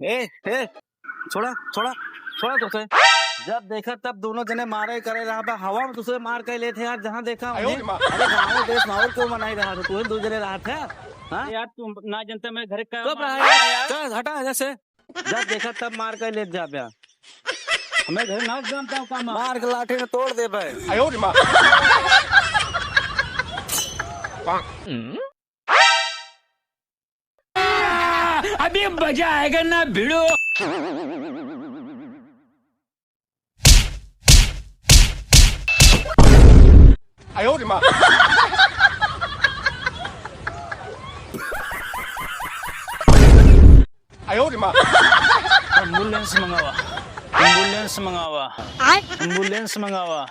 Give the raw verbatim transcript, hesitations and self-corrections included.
ए, ए, छोड़ा, छोड़ा, छोड़ा तो से। जब देखा तब दोनों जने मारे करे रहा बा, हवा में दूसरे मार के लेते यार, जहाँ देखा वहीं। अरे गाँव देश में और क्यों मनाई रहा था, तू ही दो जने रहा था, हाँ? यार, तू ना जनता, मैं घर का चुप रहा यार। चल, हटा यहाँ से। जब देखा तब मार के लेत जाबे। हमें घर ना जानता हूँ का मार। मार के लाठी में तोड़ देबे। अभी मजा आएगा ना भिड़ो। एम्बुलेंस मंगावा, एम्बुलेंस मंगावा, एम्बुलेंस मंगावा।